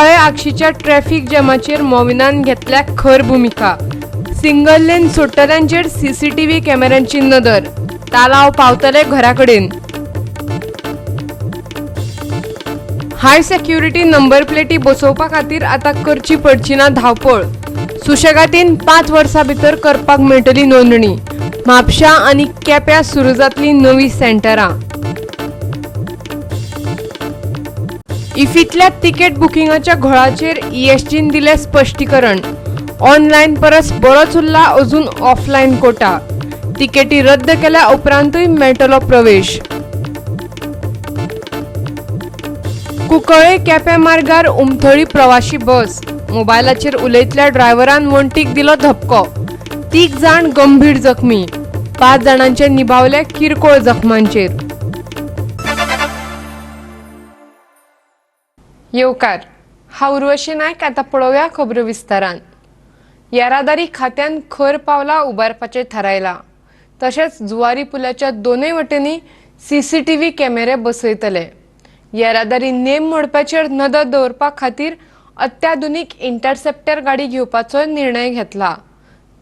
कुठ्ठाळे आगशीच्या traffic जॅमाचेर मोविनान घेतल्या खर भुमिका. सिंगल लेन सोडटल्यांचेर सीसीटीव्ही कॅमेऱ्यांची नदर. तालाव पावतले घराकडेन. हाय सेक्युरिटी नंबर प्लेटी बसोवपा खातीर आतां करची पडची ना धांवपळ. सुशेगातीन 5 वर्सां भितर करपाक मेळटली नोंदणी. म्हापशा आनी केप्यां सुरू जातली नवी सेंटरां. इफींतल्या तिकेट बुकिंगाच्या घोळाचेर ईएसजीन दिलें स्पश्टीकरण. ऑनलायन परस बरोच उरला अजून ऑफलायन कोटा. तिकेटी रद्द केल्या उपरांतूय मेळटलो प्रवेश. कुंकळ्ळे केप्यां मार्गार उमथळी प्रवाशी बस. मोबायलाचेर उलयतल्या ड्रायव्हरान वण्टीक दिलो धपको. 3 जाण गंभीर जखमी. 5 जाणांचे निभावले किरकोळ जखमांचेर. येवकार, हांव उर्वशी नायक. आतां पळोवया खबरो विस्तारान. येरादारी खात्यान खर पावलां उबारपाचें थारायलां. तशेंच जुवारी पुलाच्या दोनूय वटेंनी सीसीटीव्ही कॅमेरे बसयतले. येरादारी नेम मोडप्याचेर नदर दवरपा खातीर अत्याधुनीक इंटरसेप्टर गाडी घेवपाचो निर्णय घेतला.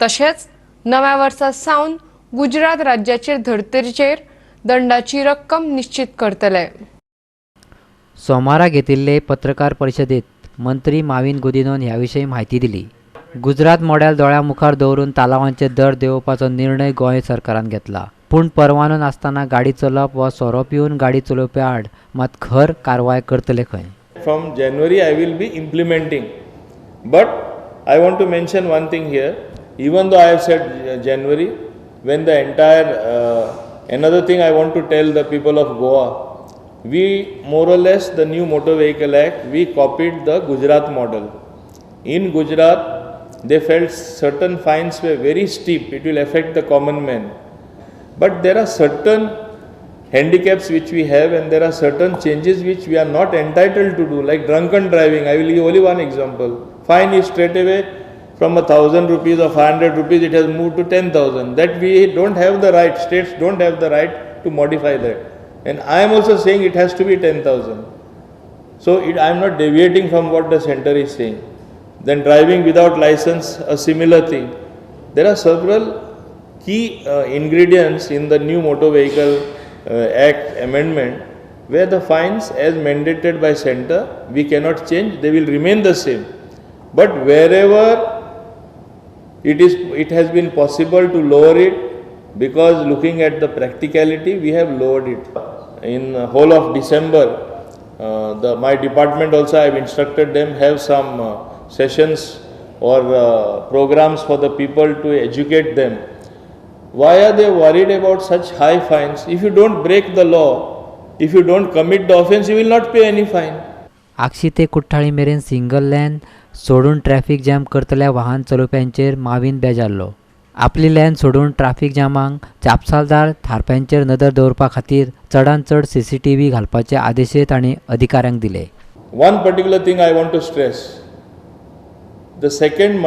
तशेंच नव्या वर्सा सावन गुजरात राज्याचेर धर्तरेचेर दंडाची रक्कम निश्चित करतले. सोमारा घेतिल्ले पत्रकार परिशदेत मंत्री माविन गुदिन्होन ह्या विशीं म्हायती दिली. गुजरात मॉडेल दोळ्या मुखार दवरून तालावांचे दर देंवोवपाचो निर्णय गोंय सरकारान घेतला. पूण परवानो नासतना गाडी चलोवप वा सोरो पिवन गाडी चलोवप्या आड मात खर कारवाय करतले खंय. From January I will be implementing, but I want to mention one thing here. Even though I have said January, when the entire another thing I want to tell the people of Goa, we more or less the new Motor Vehicle Act, we copied the Gujarat model. In Gujarat, they felt certain fines were very steep, it will affect the common man. But there are certain handicaps which we have, and there are certain changes which we are not entitled to do, like drunken driving. I will give only one example. Fine is straight away from 1,000 rupees or 500 rupees, it has moved to 10,000. That we don't have the right, states don't have the right to modify that. And I am also saying it has to be 10,000. So I am not deviating from what the center is saying. Then driving without license, a similar thing. There are several key ingredients in the new Motor Vehicle Act amendment where the fines as mandated by center we cannot change, they will remain the same. But wherever it has been possible to lower it, because looking at the practicality we have lowered it. In whole of December, my department also I have instructed them have some sessions or programs for the people to educate them. Why are they worried about such high fines? If you don't break the law, if you don't commit the offense, you will not pay any fine. Akshi ते कुठ्ठाळी मेरेन single lane सोडून traffic jam करतल्या वाहन चलोवप्यांचेर माविन बेजारलो. आपली lane सोडून traffic जॅमांक जापसालदार थारप्यांचेर नदर दवरपा खातीर चडांत चड सीसीटीव्ही घालपाचे आदेशय तांणी अधिकाऱ्यांक दिले. One particular thing I want to stress. The second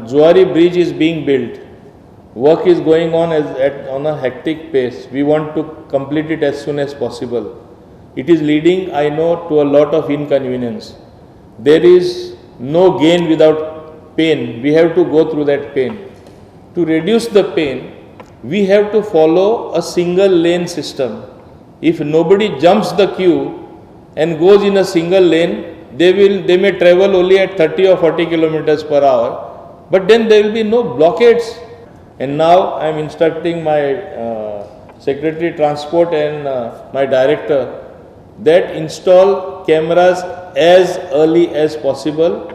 Zuari bridge is being built. Work is going on on a hectic pace. We want to complete it as soon as possible. It is leading, I know, to a lot of inconvenience. There is no gain without pain. We have to go through that pain. To reduce the pain, we have to follow a single lane system. If nobody jumps the queue and goes in a single lane, they may travel only at 30 or 40 kilometers per hour, but then there will be no blockades. And now I am instructing my Secretary Transport and my Director that install cameras as early as possible.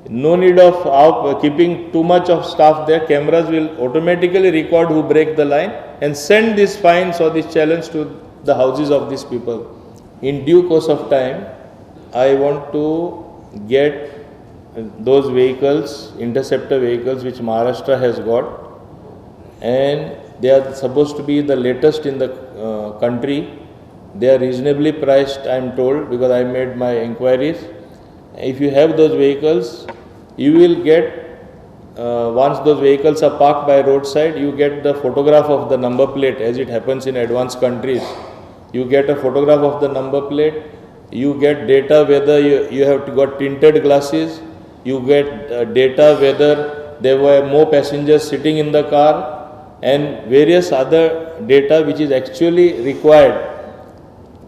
No need of keeping too much of staff there. Cameras will automatically record who break the line and send these fines or this challenge to the houses of these people. In due course of time, I want to get those vehicles, interceptor vehicles which Maharashtra has got, and they are supposed to be the latest in the country. They are reasonably priced, I am told, because I made my inquiries. If you have those vehicles, you will get, once those vehicles are parked by roadside, you get the photograph of the number plate, as it happens in advanced countries. You get a photograph of the number plate. You get data whether you have got tinted glasses, you get data whether there were more passengers sitting in the car and various other data which is actually required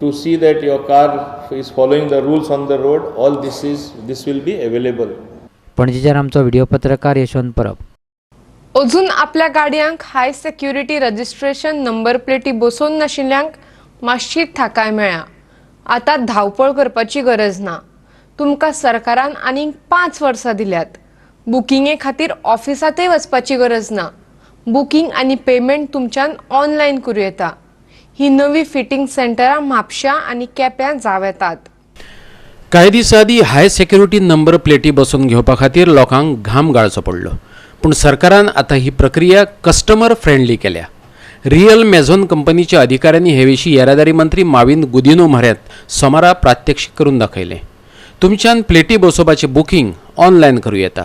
to see that your car is following the rules on the road. All this will be available. पणजेच्यान आमचो video पत्रकार यशवंत परब. अजून आपल्या गाडयांक हाय security registration number प्लेटी बसोवन नाशिल्ल्यांक मातशी थाकाय मेळ्ळ्या. आतां धांवपळ करपाची गरज ना. तुमकां सरकारान आनीक 5 वर्सां दिल्यात. बुकिंगे खातीर ऑफिसांतय वचपाची गरज ना. बुकींग आनी पेमेंट तुमच्यान ऑनलायन करूं येता. ही नवी फिटींग सेंटरां म्हापश्यां आनी केप्यां जावं येतात. कांय दीस आदीं हाय सेक्युरिटी नंबर प्लेटी बसोवन घेवपा खातीर लोकांक घाम गाळचो पडलो, पूण सरकारान आतां ही प्रक्रिया कस्टमर फ्रेंडली केल्या. रियल मेझॉन कंपनीच्या अधिकाऱ्यांनी हे विशीं येरादारी मंत्री माविन गुदिनो म्हऱ्यांत सोमारा प्रात्यक्षीक करून दाखयलें. तुमच्यान प्लेटी बसोवपाचें बुकींग ऑनलायन करूं येता.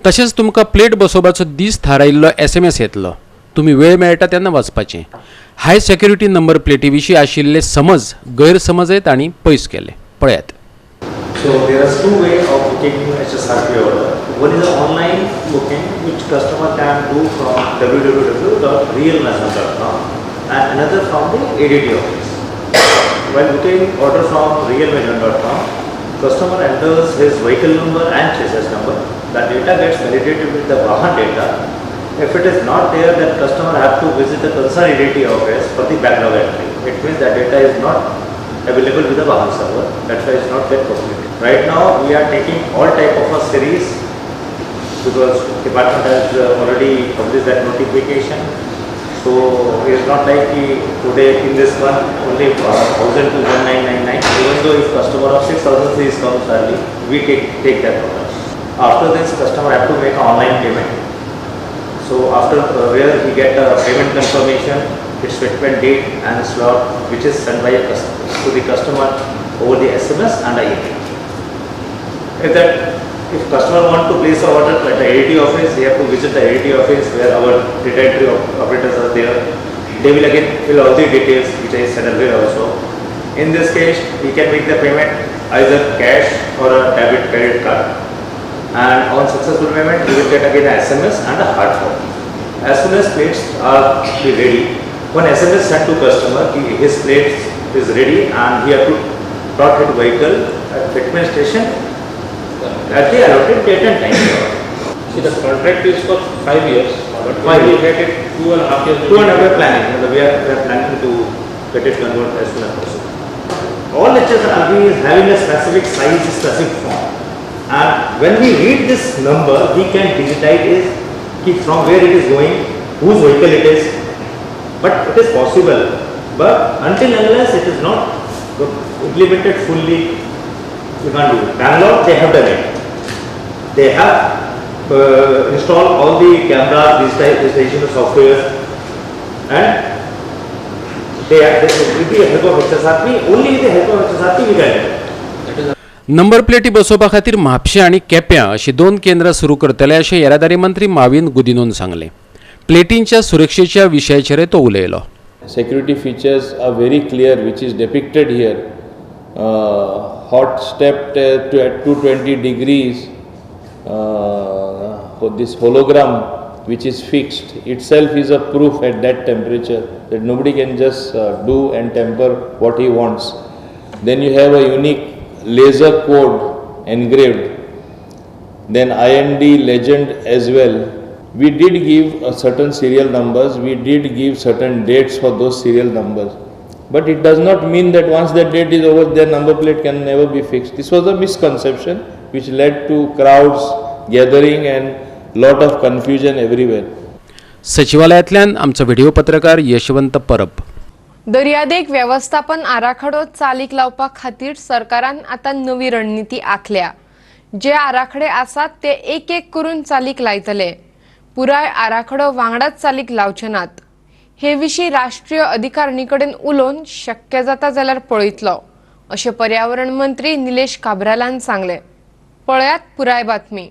तशेंच तुमकां प्लेट बसोवपाचो दीस थारायिल्लो एसएमएस येतलो. तुमी वेळ मेळटा तेन्ना वचपाचें. हाय सेक्युरिटी नंबर प्लेटी विशीं आशिल्ले समज गैरसमजय तांणी पयस केले. पळयात. So there are two ways of booking HSRP order. One is an online booking which customer can do from www.realmazon.com and another from the ADT office. While booking order from realmazon.com, customer enters his vehicle number and chassis number. The data gets validated with the Vahan data. If it is not there, then customer have to visit the concerned ADT office for the backlog entry. It means that data is not available with the Vahan server, that's why it's not get populated. Right now we are taking all type of a series because department has already published that notification. So it's not like today in this month only 1000 to 1999. Even though if customer of 6000 series comes early, we take that order. After this, customer have to make an online payment. So after where he get a payment confirmation, its fitment date and slot, which is sent by a to the customer over the SMS and the email. If customer want to place a order at the ADT office, he have to visit the ADT office where our data entry operators are there. They will again fill all the details which I said earlier also. In this case, he can make the payment either cash or a debit credit card. And on successful payment, he will get again a SMS and a hard copy. As soon as plates are be ready, one SMS sent to customer, his plates is ready and he have to brought his vehicle at fitment station at the allotted date and time. See, the contract is for 5 years, but 5 we years. get it 2.5 years. 2.5 year planning. We are planning to get it converted as soon as possible. All HSRP is having a specific size, specific form. And when we read this number, we can digitize is from where it is going, whose vehicle it is. But it is possible. But until unless it is not implemented fully, we can't do it. Bangalore, they have done it. They have installed all the cameras, digitization software, and with the help of HSRP, only with the help of HSRP we can do it. Number प्लेटी बसोवपा खातीर म्हापशें आनी केप्यां अशीं 2 केंद्रां सुरू करतले अशें येरादारी मंत्री माविन गुदिनोन सांगलें. प्लेटींच्या सुरक्षेच्या विशयाचेरय तो उलयलो. Security features are very clear, which is depicted here. Hot step to at 220 degrees, for this hologram which is fixed itself is a proof at that temperature that nobody can just do and tamper what he wants. Then you have a unique laser code engraved, then IND legend as well. We did give a certain serial numbers, we did give certain dates for those serial numbers. But it does not mean that once that date is over, their number plate can never be fixed. This was a misconception which led to crowds gathering and lot of confusion everywhere. सचिवालयांतल्यान आमचो video पत्रकार यशवंत परब. दर्यादेग वेवस्थापन आराखडो चालीक लावपा खातीर सरकारान आतां नवी रणनिती आंखल्या. जे आराखडे आसात ते एक एक करून चालीक लायतले. पुराय आराखडो वांगडाच चालीक लावचे नात. हे विशीं राष्ट्रीय अधिकारिणी कडेन उलोवन शक्य जाता जाल्यार पळयतलो, अशें पर्यावरण मंत्री निलेश काब्रालान सांगलें. पळयात पुराय बातमी.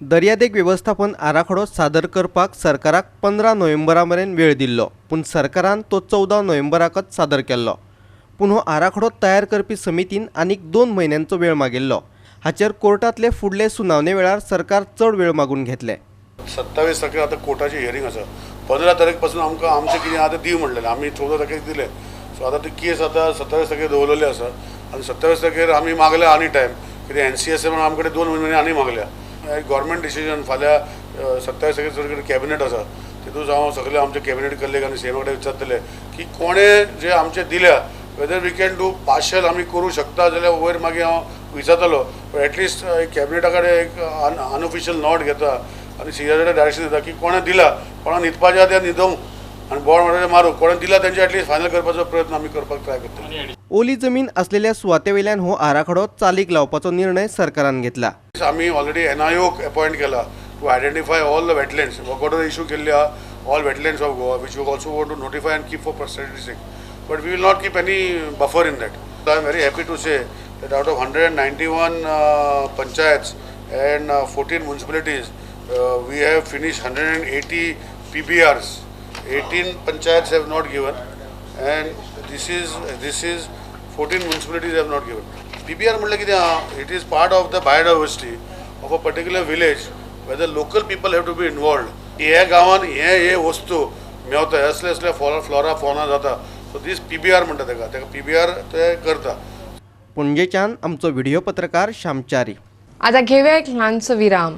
दर्यादेग वेवस्थापन आराखडो सादर करपाक सरकाराक 15 नोव्हेंबरा मेरेन वेळ दिल्लो, पूण सरकारान तो 14 नोव्हेंबराकच सादर केल्लो. पूण हो आराखडो तयार करपी समितीन आनीक 2 म्हयन्यांचो वेळ मागिल्लो. हाचेर कोर्टांतले फुडले सुनावणे वेळार सरकार चड वेळ मागून घेतले. 27 तारखेर आतां कोर्टाची हियरींग आसा. 15 तारीख पासून आमकां आमचें कितें आतां दी म्हणलेलें आमी 14 तारखेक दिलें. सो आतां ती केस आतां 27 तारखेर दवरलेली आसा आनी 27 तारखेर आमी मागल्या आनी टायम कितें NCSM आमकडे 2 म्हयने आनी मागल्या. गव्हर्मेंट डिसिजन फाल्यां 27 तारखेर चड कडेन कॅबिनेट आसा, तितून हांव सगळे आमचे कॅबिनेट कल्लेक आनी सीएमा कडेन विचारतले की कोणें जे आमचे दिल्या whether we can do partial आमी करूं शकता जाल्यार वयर मागीर हांव विचारतलो. एटलिस्ट कॅबिनेटा कडेन एक अनऑफिशियल not घेता आनी सीएमा कडेन डायरेक्शन दिता की कोणें दिला, कोणा न्हिदपाचें आसा तें न्हिदोवंक आनी बोड म्हणटा मारूं, कोणें दिला तेंचे एटलिस्ट फायनल करपाचो प्रयत्न आमी करपाक ट्राय करतले. ओली जमीन असलेल्या सुवातेवयल्यान हो आराखडो चालीक लावपाचो निर्णय सरकारान घेतला. आमी ऑलरेडी NIOक अपॉयंट केला to identify all the wetlands. Work order issue केल्ली आहा all wetlands of Goa, which we also want to notify and keep for posterity sake, but we will not keep any buffer in that. I am very happy to say that out of 191 panchayats and 14 municipalities, we have finished 180 PBRs. 18 panchayats have not given, and this is 14 municipalities have not given. PBR म्हणल्यार कितें, it is part of the biodiversity of a particular village where the local people have to be involved. ह्या गांवान हे हे वस्तू मेवता, असले असले फ्लोरा फॉना जाता. सो दीस PBR म्हणटा तेका, तेका PBR ते करता. पणजेच्यान आमचो व्हिडिओ पत्रकार श्यामचारी. आता घेऊया एक ल्हानसो विराम.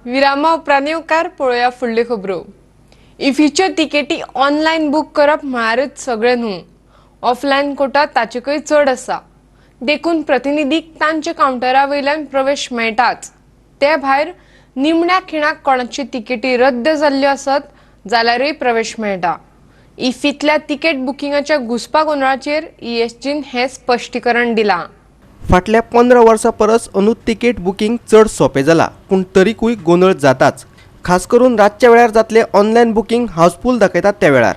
विरामा उपरांत येवकार पळोवया फुडल्यो खबरो. इफीच्यो तिकेटी ऑनलायन बूक करप म्हळ्यारच सगळें न्हू, ऑफलायन कोटा ताचेकय चड आसा. देखून प्रतिनिधीक तांच्या कावंटरा वयल्यान प्रवेश मेळटाच. ते भायर निमण्या खिणाक कोणाची तिकेटी रद्द जाल्ल्यो आसत जाल्यारूय प्रवेश मेळटा. इफींतल्या तिकेट बुकिंगाच्या घुसपा गोंदळाचेर ESGन हें स्पश्टीकरण दिलां. फाटल्या 15 वर्सां परस अंदू तिकेट बुकींग चड सोंपें जालां, पूण तरीकूय गोंदळ जाताच. खास करून रातच्या वेळार जातलें ऑनलायन बुकींग हाऊसफूल दाखयतात त्या वेळार.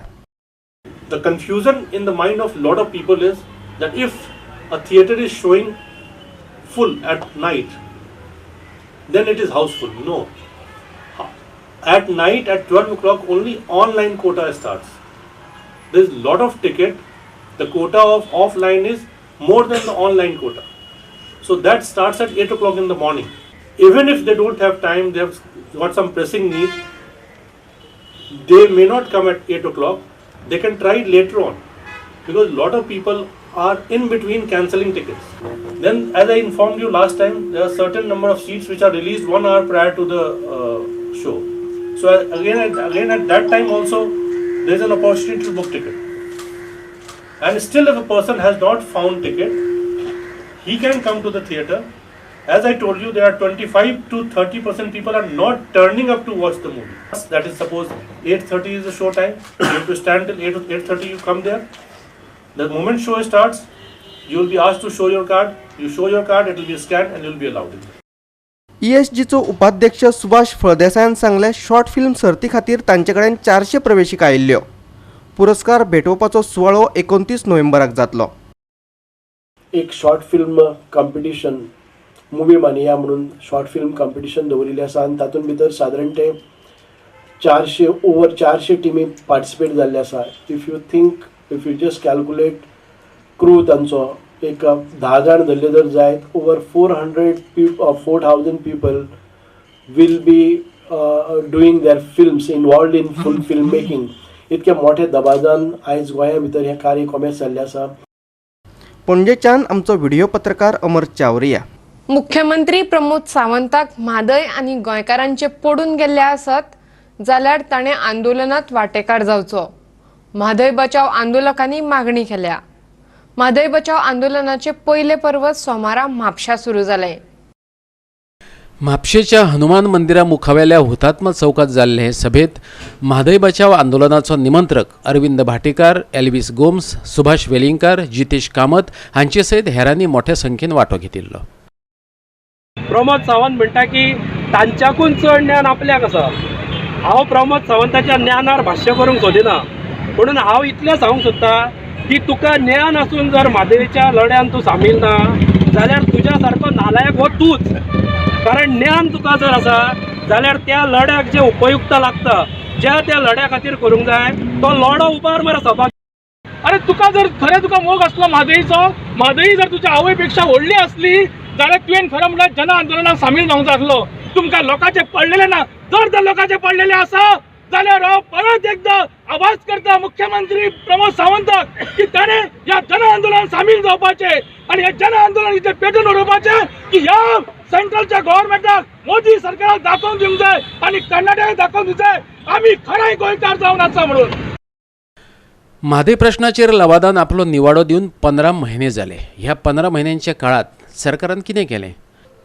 The confusion in the mind of lot of people is that if a theatre is showing full at night, then it is houseful. No. At night at 12 o'clock only online quota starts. There is lot of ticket. The quota of offline is more than the online quota. So that starts at 8 o'clock in the morning. Even if they don't have time, they have got some pressing need, they may not come at 8 o'clock. They can try it later on, because lot of people are in between cancelling tickets. Then, as I informed you last time, there are certain number of seats which are released 1 hour prior to the show. So again at that time also, there is an opportunity to book ticket. And still, if a person has not found ticket, he can come to the theatre. As I told you, there are 25 to 30% people are not turning up to watch the movie. That is, suppose 8:30 is the show time. You have to stand till 8:30. You come there. The moment show starts, you will be asked to show your card. You show your card, it will be scanned and you will be allowed in. ESGचो उपाध्यक्ष सुभाष फळदेसायान सांगलें, short film सर्ती खातीर तांचे कडेन 400 प्रवेशिका आयिल्ल्यो. पुरस्कार भेटोवपाचो सुवाळो 29 नोव्हेंबराक जातलो. एक short film competition movie mania म्हणून शॉर्ट फिल्म कॉम्पिटिशन दवरिल्लें आसा आनी तातूंत भितर सादारण ते 400 ओवर 400 टिमी पार्टिसिपेट जाल्ले आसा. If you think, if you just calculate crew तांचो एक 10 जाण धरले जर जायत, over 4,000 people will be doing their films, involved in full film making. इतक्या मोठ्या दबाजान आयज गोंया भितर हें कार्य कोमेस जाल्लें आसा. पणजेच्यान आमचो व्हिडिओ पत्रकार अमर चावरिया. मुख्यमंत्री प्रमोद सावंताक म्हादय आनी गोंयकारांचे पडून गेल्ले आसत जाल्यार ताणें आंदोलनात वांटेकार जावचो, म्हादय बचाव आंदोलकांनी मागणी केल्या. म्हादय बचाव आंदोलनाचे पयले पर्व सोमारा म्हापशा सुरू जालें. म्हापशेच्या हनुमान मंदिरा मुखावेल्या हुतात्मा चौकात जाल्ले हे सभेत म्हादय बचाव आंदोलनाचो निमंत्रक अरविंद भाटीकार, एल्विस गोम्स, सुभाष वेलिंगकार, जितेश कामत हांचे सयत हेरांनी मोठ्या संख्येन वांटो घेतिल्लो. प्रमोद सावंत म्हणटा की तांच्याकून चड ज्ञान आपल्याक आसा. हांव प्रमोद सावंताच्या ज्ञानार भाश्य करूंक सोदिना, म्हणून हांव इतलें सांगूंक सोदता की तुका ज्ञान आसून जर म्हादयच्या लढ्यान तूं सामील ना जाल्यार तुज्या सारको नालायक हो तूंच. कारण ज्ञान तुका जर आसा जाल्यार त्या लढ्याक जे उपयुक्त लागता ज्या त्या लढ्या खातीर करूंक जाय तो लढो उबार मरे सभा. अरे तुका जर खरें तुका मोग आसलो म्हादईचो, म्हादई जर तुज्या आवय पेक्षा व्हडली आसली जाल्यार तुवें खरें म्हणल्यार जन आंदोलनाक सामील जावंक जाय आसलो. तुमकां लोकांचे पडलेले ना, जर तर लोकांचे पडलेले आसा जाल्यार हांव परत एकदां आवाज करता मुख्यमंत्री प्रमोद सावंताक की ताणें ह्या जन आंदोलनात सामील जावपाचें आनी हे जन आंदोलन इतलें पेटून उडोवपाचें की ह्या सेंट्रलच्या गव्हर्मेंटाक मोदी सरकाराक दाखोवन दिवंक जाय आनी कर्नाटकाक दाखोवन दिवंक जाय आमी खरें गोंयकार जावन आसा म्हणून. म्हादय प्रश्नाचेर लवादान आपलो निवाडो दिवन 15 म्हयने जाले. ह्या 15 म्हयन्यांच्या काळांत सरकारान कितें केलें?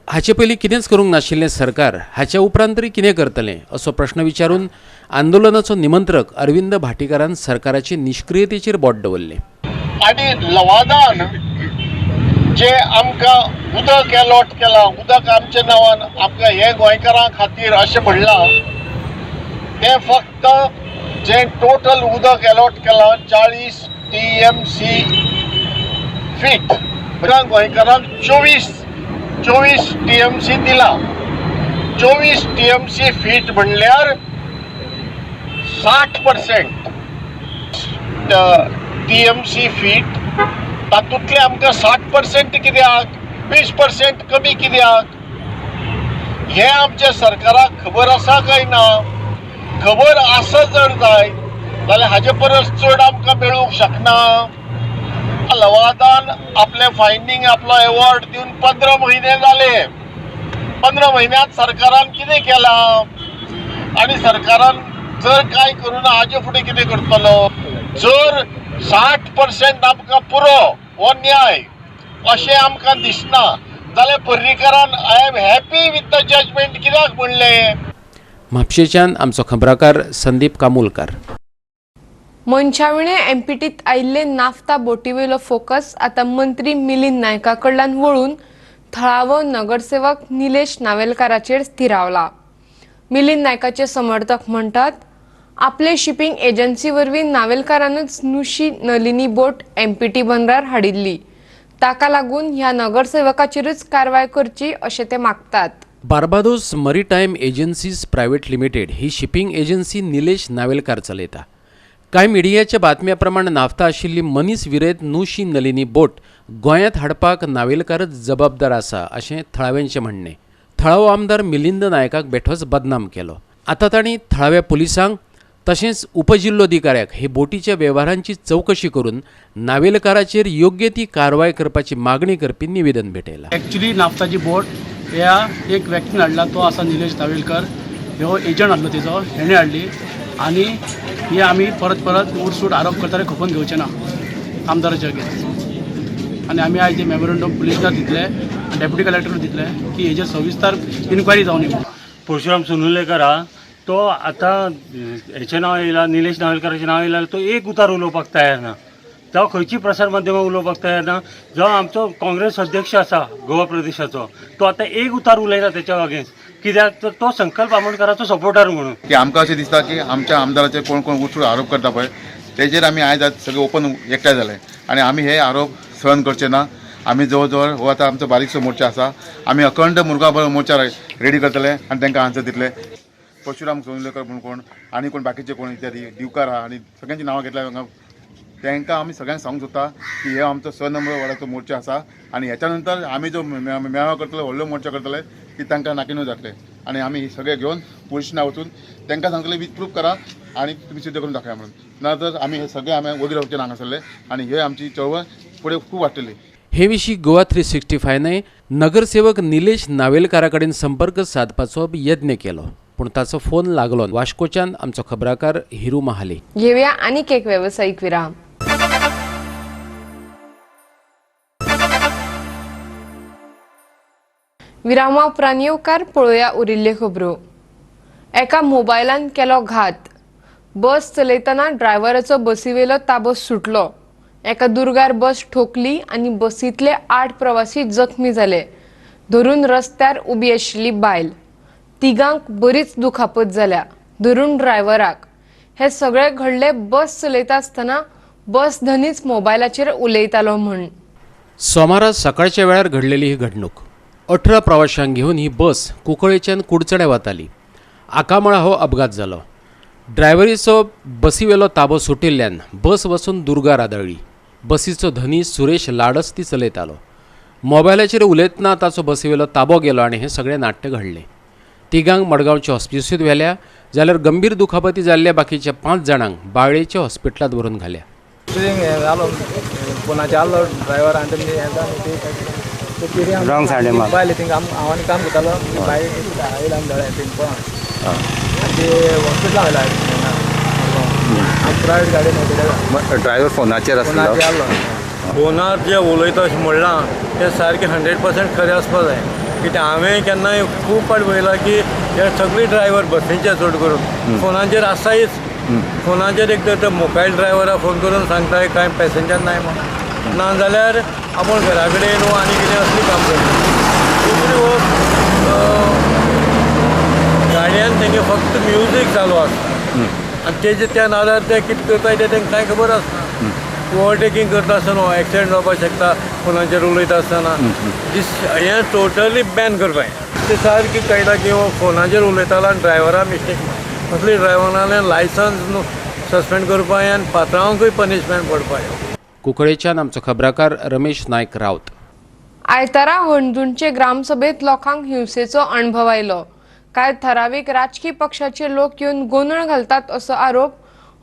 हाचे पयलीं कितेंच करूंक नाशिल्लें सरकार हाच्या उपरांत तरी कितें करतलें असो प्रश्न विचारून आंदोलनाचो निमंत्रक अरविंद भाटीकारान सरकाराचे निश्क्रियतेचेर बोट दवरलें. आनी लवादान जे आमकां उदक एलॉट केलां, उदक आमच्या नांवान आमकां हे गोंयकारां खातीर अशें म्हणलां, तें फक्त जे टोटल उदक एलॉट केलां 40 TMC feet, गोंयकारांक 24 TMC दिला. 24 TMC feet म्हणल्यार 60% TMC feet. तातूंतले आमकां 60% कित्याक, 20% कमी कित्याक, हें आमच्या सरकाराक खबर आसा काय ना? खबर आसा जर जाय जाल्यार हाजे परस चड आमकां मेळूंक शकना. लवादान आपले फायंडींग आपलो एवॉर्ड दिवन 15 म्हयने जाले. 15 म्हयन्यांत सरकारान कितें केलां आनी सरकारान जर कांय करूं ना हाजे फुडें कितें करतलो? जर 60% आमकां पुरो हो न्याय अशें आमकां दिसना जाल्यार पर्रीकारान I am happy with the judgement कित्याक म्हणलें? म्हापशेच्यान आमचो खबराकार संदीप कामुलकार. मनशाविणे एमपीटीत आयिल्ले नाफ्ता बोटीवेलो फोकस आतां मंत्री मिलिंद नायका कडल्यान वळून थळावो नगरसेवक निलेश नावेलकाराचेर स्थिरावला. मिलिंद नायकाचे समर्थक म्हणटात आपले शिपिंग एजन्सी वरवीं नावेलकारानूच नुशी नलिनी बोट एमपीटी बंदरार हाडिल्ली, ताका लागून ह्या नगरसेवकाचेरूच कारवाय करची अशें ते मागतात. Barbados maritime agencies private limited ही शिपिंग एजन्सी निलेश नावेलकार चलयता. कांय मिडियाच्या बातम्या प्रमाण नाफ्ता आशिल्ली मनीस विरयत नुशी नलिनी बोट गोंयांत हाडपाक नावेलकारच जबाबदार आसा अशें थळाव्यांचें म्हणणें. थळावो आमदार मिलिंद नायकाक बेठोच बदनाम केलो. आतां तांणी थळाव्या पुलिसांक तशेंच उपजिल्लोधिकाऱ्याक हे बोटीच्या वेव्हारांची चवकशी करून नावेलकाराचेर योग्य ती कारवाय करपाची मागणी करपी निवेदन भेटयलां. एक्चुली नाफ्ताची बोट ह्या एक व्यक्तीन हाडला तो आसा निलेश नावेलकर. ह्यो एजंट आसलो तेजो, हेणें हाडली आनी हे आमी परत परत उरसूट आरोप करताले खपोवन घेवचे ना आमदाराच्या अगेन्स्ट. आनी आमी आयज जे मेमोरंडम पुलिसाक दितले, डेप्युटी कलेक्टरूय दितले की हेजेर सविस्तर इन्क्वायरी जावन येवं. परशुराम सोनुलेकर हा तो आतां हेचें नांव येयलां, निलेश नावेलकाराचें नांव येयलां, तो एक उतार उलोवपाक तयार ना, जावं खंयची प्रसार माध्यमां उलोवपाक तयार ना, जावं आमचो काँग्रेस अध्यक्ष आसा गोवा प्रदेशाचो तो आतां एक उतार उलयना तेच्या अगेन्स्ट, कित्याक तर तो संकल्प आमोणकाराचो सपोर्टर म्हणून. की आमकां अशें दिसता की आमच्या आमदाराचेर कोण कोण उठून आरोप करता पळय तेजेर आमी आयज आज सगळे ओपन एकठांय जाले आनी आमी हे आरोप सहन करचे ना. आमी जवळ जवळ हो आतां आमचो बारीकसो मोर्चा आसा, आमी अखंड मुरगांव मोर्चा रेडी करतले आनी तांकां आन्सर दितले. परशुराम सोनुलेकर म्हणून कोण आनी कोण बाकीचे कोण इत्यादी दिवकार आहा आनी सगळ्यांची नांवां घेतल्या, तांकां आमी सगळ्यांक सांगूंक सोदता की हे आमचो 6 नंबर वॉर्डाचो मोर्चा आसा आनी ह्याच्या नंतर आमी जो मेळावा करतले, व्हडलो मोर्चा करतले की तांकां नाकिनू जातले आनी आमी हे सगळे घेवन पोलिसां वचून तांकां सांगतले विथ प्रूफ करा आनी तुमी सिद्ध करून दाखया म्हणून, ना तर आमी हे सगळे आमी वगीर रावचे ना हांगासरले आनी हे आमची चळवळ फुडें खूब वाडटली. हे विशीं गोवा 365 नगरसेवक निलेश नावेलकारा कडेन संपर्क सादपाचो यत्न केलो पूण ताचो फोन लागलो. वास्कोच्यान आमचो खबराकार हिरू महाले. घेवया आनीक एक वेवसायीक विराम. विरामा उपरांत येवकार पळोवया उरिल्ल्यो खबरो. एका मोबायलान केलो घात. बस चलयतना ड्रायव्हराचो बसीवेलो ताबो सुटलो. एका दुर्गार बस ठोकली आनी बसींतले 8 प्रवासी जखमी जाले. धरून रस्त्यार उबी आशिल्ली बायल. तिगांक बरीच दुखापत जाल्या, धरून ड्रायव्हराक. हे सगळे घडले बस चलयता आसतना बस धनीच मोबायलाचेर उलयतालो म्हूण. सोमारा सकाळच्या वेळार घडलेली ही घडणूक. 18 प्रवाशांक घेवन ही बस कुंकळेच्यान कुडचड्या वताली. आकामळा हो अपघात जालो. ड्रायव्हरीचो बसीवेलो ताबो सुटिल्ल्यान बस वचून दुर्गार आदळ्ळी. बसीचो धनी सुरेश लाडस ती चलयतालो. मोबायलाचेर उलयतना ताचो बसीवेलो ताबो गेलो आनी हें सगळें नाट्य घडलें. तिगांक मडगांवच्या हॉस्पिटलांत व्हेल्या जाल्यार गंभीर दुखापती जाल्ल्या बाकीच्या 5 जाणांक बाळेच्या हॉस्पिटलांत व्हरून घाल्या. ड्रायव्हर फोनाचेर आसलो. फोनार जे उलयता अशें म्हणलां तें सारकें 100% खरें आसपा जाय. कित्याक हांवें केन्नाय खूब फावट पळयलां की हे सगळी ड्रायव्हर बसींचे चड करून फोनाचेर आसायच. फोनाचेर एक तर मोबायल ड्रायव्हराक फोन करून सांगता कांय पॅसेंजर नाय म्हूण, ना जाल्यार आपूण घरा कडेन न्हू आनी कितें असली काम करता. दुसरी वस्त गाडयान तेंगे फक्त म्युजीक चालू आसता आनी तेजे त्या नादार ते कितें करता तें तांकां कांय खबर आसना. ओवरटेकींग करता आसतना एक्सिडंट जावपाक शकता फोनाचेर उलयता आसतना. हें टोटली बॅन करपाक. तें सारकें कळटा की हो फोनाचेर उलयतालो आनी ड्रायव्हरा मिस्टेक. असली ड्रायव्हरांले लायसन्स सस्पेंड करपाक आनी पात्रांवांकूय पनिशमेंट पडपाक. कुंकळेच्यान आमचो खबराकार रमेश नायक रावत. आयतारा हणजूणचे ग्रामसभेत लोकांक हिंसेचो अणभव आयलो. कांय ठरावीक राजकी पक्षाचे लोक येवन गोंदळ घालतात असो आरोप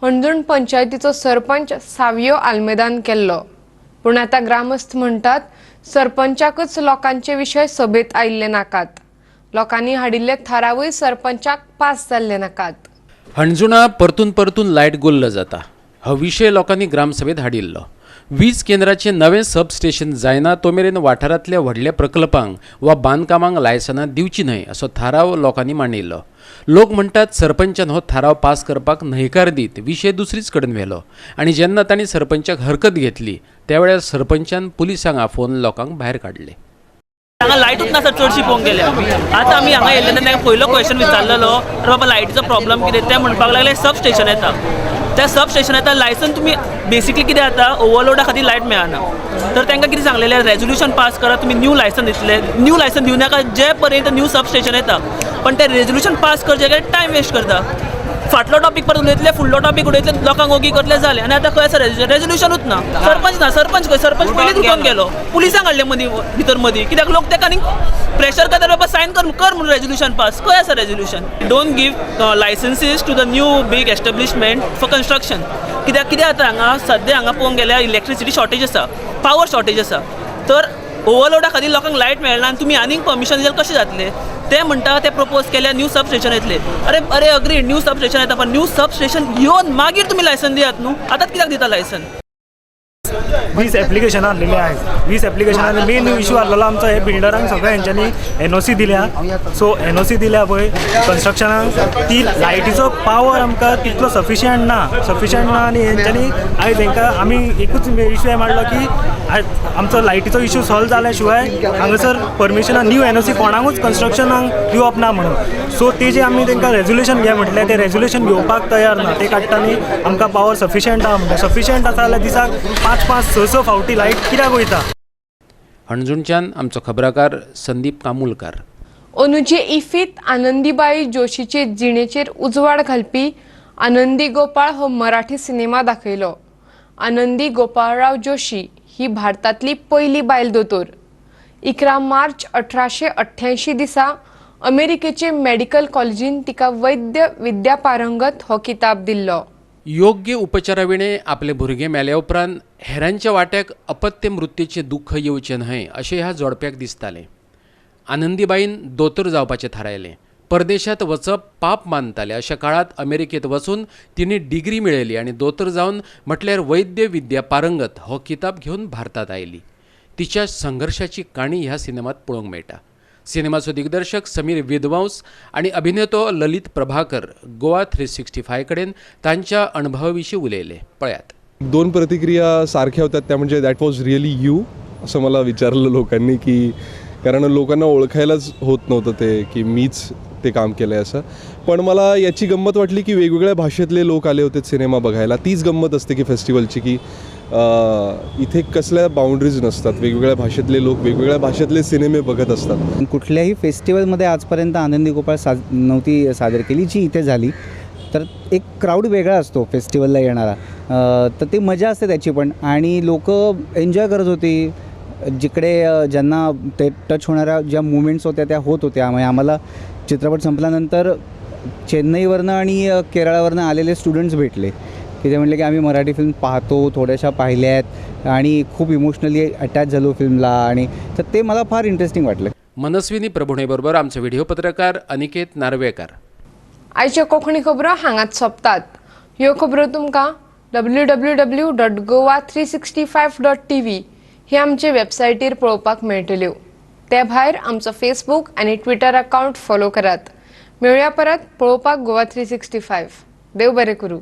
हणजूण पंचायतीचो सरपंच सावियो आल्मेदान केल्लो. पूण आतां ग्रामस्थ म्हणटात सरपंचाकच लोकांचे विशय सभेत आयिल्ले नाकात. लोकांनी हाडिल्ले थारावूय सरपंचाक पास जाल्ले नाकात. हणजुणा परतून परतून लायट गुल्ल जाता हो विशय लोकांनी ग्रामसभेत हाडिल्लो. वीज केंद्राचें नवें सबस्टेशन जायना तो मेरेन वाठारांतल्या व्हडल्या प्रकल्पांक वा बांदकामांक लायसनां दिवची न्हय असो थाराव लोकांनी मांडिल्लो. लोक म्हणटात सरपंचान हो थाराव पास करपाक न्हयकार दीत विशय दुसरीच कडेन व्हेलो आनी जेन्ना तांणी सरपंचाक हरकत घेतली त्या वेळार सरपंचान पुलिसांक आफोवन लोकांक भायर काडले. हांगा लायटूच ना सर चडशी पळोवंक गेल्यार. आतां आमी हांगा येयल्ले तेन्ना पयलो क्वेश्चन विचारलेलो अरे बाबा लायटीचो प्रॉब्लम कितें, ते म्हणपाक लागले सब स्टेशन येता. त्या सब स्टेशन येता लायसन तुमी बेसिकली कितें जाता ओवरलोडा खातीर लायट मेळना. तर तांकां कितें सांगलेलें रेजोल्युशन पास करा तुमी न्यू लायसन दितले. न्यू लायसन दिवं नाका जे पर्यंत न्यू सब स्टेशन येता, पण ते रेजोल्युशन पास करचे काय टायम वेस्ट करता. फाटलो टॉपीक परत उलयतले फुडलो टॉपीक उलयतले लोकांक ओगी करतले जालें. आनी आतां खंय आसा रेजोल्युशनूच ना. सरपंच ना, सरपंच खंय, सरपंच पयलींच उठोवन गेलो, पुलिसांक हाडले मदीं भितर मदीं कित्याक लोक ताका आनी प्रेशर करता बाबा सायन कर कर म्हणून रेजोल्युशन पास. खंय आसा resolution? Don't give licenses to the new big establishment for construction. कित्याक कितें जाता हांगा सद्या हांगा पळोवंक गेल्यार इलेक्ट्रिसिटी शॉर्टेज आसा, पावर शॉर्टेज आसा. तर ओवरलोडा खातीर लोकांक लायट मेळना आनी तुमी आनीक परमिशन दिल्यार कशें जातलें? ते म्हणटा ते प्रपोज केल्या न्यू सब स्टेशन येतले. अरे अरे अग्री न्यू सब स्टेशन येता, पण न्यू सब स्टेशन येवन मागीर तुमी लायसन दियात न्हू. आतांच कित्याक दिता लायसन? 20 एप्लिकेशनां आहलेलीं आयज. 20 एप्लिकेशनां मेन इशू आहलेलो आमचो हे बिल्डरांक सगळ्या हेंच्यांनी एनओसी दिल्या. सो एनओसी दिल्या पळय कन्स्ट्रक्शनाक ती लायटीचो पावर आमकां तितलो सफिशियंट ना. आनी हेंच्यांनी आयज हेंकां आमी एकूच इशू मांडलो की आयज आमचो लायटीचो इशू सॉल्व जाल्या शिवाय हांगासर परमिशनां न्यू एनओसी कोणाकूच कन्स्ट्रक्शनाक दिवप ना म्हणून. सो तेजें आमी तांकां रेजोल्युशन घे म्हटलें, तें रेजोल्युशन घेवपाक तयार ना. ते काडटा न्ही आमकां पावर सफिशियंट आहा म्हणटा. सफिशियंट आसा जाल्यार दिसाक 5 5 6 6 फावटी लायट कित्याक वयता? हणजूणच्यान आमचो खबराकार संदीप कामुलकार. अंदूचे इफीत आनंदीबाई जोशीचे जिणेचेर उजवाड घालपी आनंदी गोपाळ हो मराठी सिनेमा दाखयलो. आनंदी गोपाळराव जोशी ही भारतांतली पयली बायल दोतोर. 11 मार्च 1888 दिसा अमेरिकेचे मेडिकल कॉलेजीन तिका वैद्य विद्यापारंगत हो किताब दिल्लो. योग्य उपचाराविणे आपले भुरगें मेल्या उपरांत हेरांच्या वाट्याक अपत्य मृत्यूचें दुख्ख येवचें न्हय अशें ह्या जोडप्याक दिसतालें. आनंदीबाईन दोतोर जावपाचें थारायलें. परदेशांत वचप पाप मानताले अशा काळांत अमेरिकेंत वचून तिणें डिग्री मेळयली आनी दोतोर जावन म्हटल्यार वैद्य विद्या पारंगत हो किताब घेवन भारतांत आयली. तिच्या संघर्शाची काणी ह्या सिनेमांत पळोवंक मेळटा. सिनेमाचो दिग्दर्शक समीर विद्वांस आनी अभिनेतो ललित प्रभाकर गोवा 365 कडेन तांच्या अणभवा विशीं उलयले. पळयात. 2 प्रतिक्रिया सारख्या होत्या, त्या म्हणजे that was really you असं मला विचारलं लोकांनी, की कारण लोकांना ओळखायलाच होत नव्हतं ते की मीच ते काम केलं आहे असं. पण मला याची गंमत वाटली की वेगवेगळ्या भाषेतले लोक आले होते सिनेमा बघायला. तीच गंमत असते की फेस्टिवलची, की इथे कसल्या बाउंड्रीज नसतात, वेगवेगळ्या भाषेतले लोक वेगवेगळ्या भाषेतले सिनेमे बघत असतात. कुठल्याही फेस्टिवलमध्ये आजपर्यंत आनंदी गोपाळ नव्हती सादर केली जी इथे झाली. तर एक क्राऊड वेगळा असतो फेस्टिवलला येणारा, तर ती मजा असते त्याची पण, आणि लोक एन्जॉय करत होती. जिकडे ज्यांना ते टच होणाऱ्या ज्या मुमेंट्स होत्या त्या होत होत्या. म्हणजे आम्हाला चित्रपट संपल्यानंतर चेन्नईवरनं आणि केरळावरनं आलेले स्टुडंट्स भेटले की ते म्हटले की आम्ही मराठी फिल्म पाहतो, थोड्याशा पाहिल्या आहेत आणि खूप इमोशनली अटॅच झालो फिल्मला, आणि तर ते मला फार इंटरेस्टिंग वाटलं. मनस्विनी प्रभुणेबरोबर आमचे व्हिडिओ पत्रकार अनिकेत नार्वेकर. आयच्यो कोंकणी खबरो हांगाच सोंपतात. ह्यो खबरो तुमकां www.goa365.tv ही आमचे वेबसायटीर पळोवपाक मेळटल्यो. ते भायर आमचो फेसबूक आनी ट्विटर अकावंट फॉलो करात. मेळुया परत पळोवपाक गोवा 365. देव बरें करूं.